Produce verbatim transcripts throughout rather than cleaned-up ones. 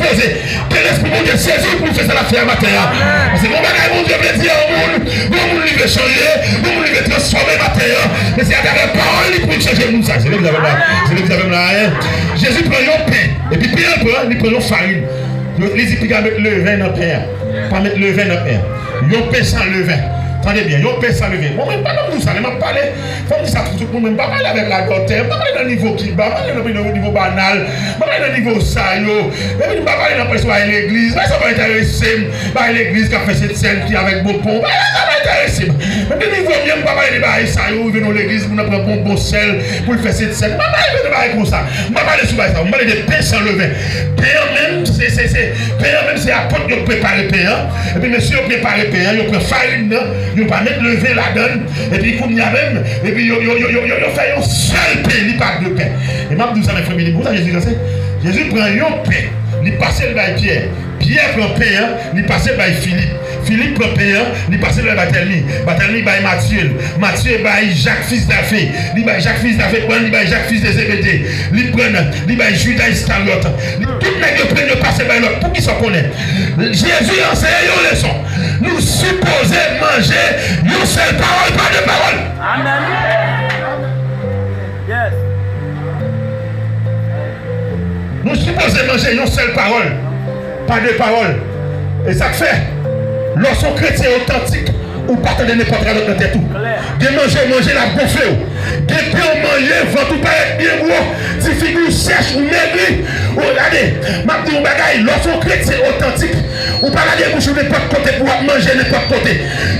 Ke Lespri Bondye sezi w pou w fè sa l ap fè a maten an. Paske gon bagay Bondye vle di a yon moun, gon moun li vle chanje, gon moun li vle transfòme maten an. Men se atravè pawòl li pou l chanje moun sa. Se legliz avè m la. Se legliz avè m la, hein. Jezi pran yon pen. Epi pen an pran, li pran yon farin. Li di piga met leven nan pen an. Pa met leven nan pen an. Yon pen san leven. Tande byen, yon pen san leven. Bon, men pa nan m di w sa, lè m ap pale, fò m di sa pou tout moun, men m pa pale avèk radòtè, m pa pale nan nivo ki ba, m pa pale nan nivo banal, m pa pale nan nivo sa yo. Epi m pa pale nan prensip bagay legliz, bagay sa pa enterese m, bagay legliz k ap fè sentsèn ki avèk bonbon, bagay sa pa enterese m. Men gen nivo m ye, m pa pale de bagay sa yo, rive nan legliz, moun nan pran bonbon sèl pou l fè sentsèn. M pa pale de bagay konsa. M pa pale sou bagay sa yo. M pale de pen san leven. Pen an menm, se, se, se, pen an menm, se apot yo k prepare pen an. Epi mesye yo prepare pen an, yo pran farin nan, yo pa met leven ladan l. Epi kounye a menm, epi yo, yo, yo, yo, yo, yo fè yon sèl pen, li pa de pen. E m ap di w sa, men frè m, li bon sa Jezi ranse. Jezi pran yon pen, li pase l bay Pyè. Pyè pran pen an, li pase l bay Filip. Filip pran pen an, li pase l bay Batèlmi. Batèlmi bay Matye l. Matye bay Jak, fis Dafé. Li bay Jak, fis Dafé, pran, li bay Jak, fis de Zebede. Li pran, li bay Jida Iskaryòt. Li, tout nèg yo pran, yo pase bay lòt. Poukisa w konnen? Jezi anseye yon leson. Nou sipoze manje yon sèl pawòl, pa de pawòl. Amen. Yes. Nou sipoze manje yon sèl pawòl, pa de pawòl. E sa k fè, lè w se yon kretyen otantik, ou pa tande nenpòt radòt nan tèt ou. Gen manje w manje, l ap gonfle w. Gen pen w manje, vant ou parèt byen gwo, ti figi w sèch, ou megri. O, gade, m ap di w yon bagay, lè w se yon kretyen otantik, ou pa lage bouch ou nenpòt kote pou w ap manje nenpòt kote.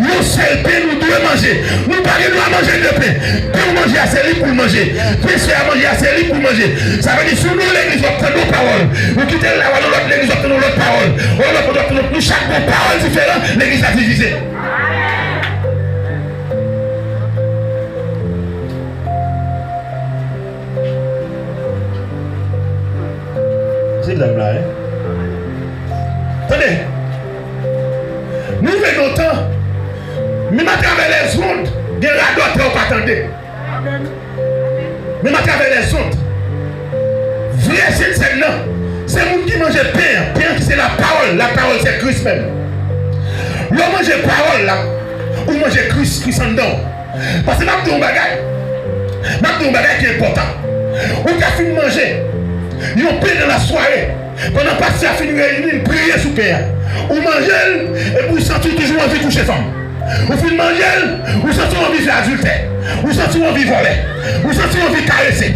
Yon sèl pen nou dwe manje. Nou pa gen dwa manje de pen. Pen w manje a, se li pou l manje. Pen sè a manje a, se li pou l manje. Sa vle di, si w nan yon legliz, w ap tande yon pawòl, ou kite l la, w al nan lòt legliz, w ap tande yon lòt pawòl. Yon lòt kote, w ap tande, nou chak gen yon pawòl diferan, legliz la divize. Se blag la, hein? Tande! Nou rive nan yon tan, menm atravè lèzond, gen radòtè ou pa tande. Menm atravè lèzond. Vrè sentsèn nan, se moun ki manje pen an. Pen an ki se lapawòl. Lapawòl se Kris menm. Lè w manje pawòl la, ou manje Kris, Kris anndan w. Paske m ap di w yon bagay. M ap di w yon bagay ki enpòtan. Ou ka fin manje yon pen nan lasware. Pandan pastè a fin reyini, l priye sou pen an. Ou manje l, epi ou santi w toujou anvi kouche fanm. Ou fin manje l, ou santi w anvi fè adiltè. Ou santi w anvi vòlè. Ou santi w anvi karese.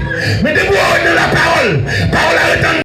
Men depi w ret nan lapawòl, pawòl la ret an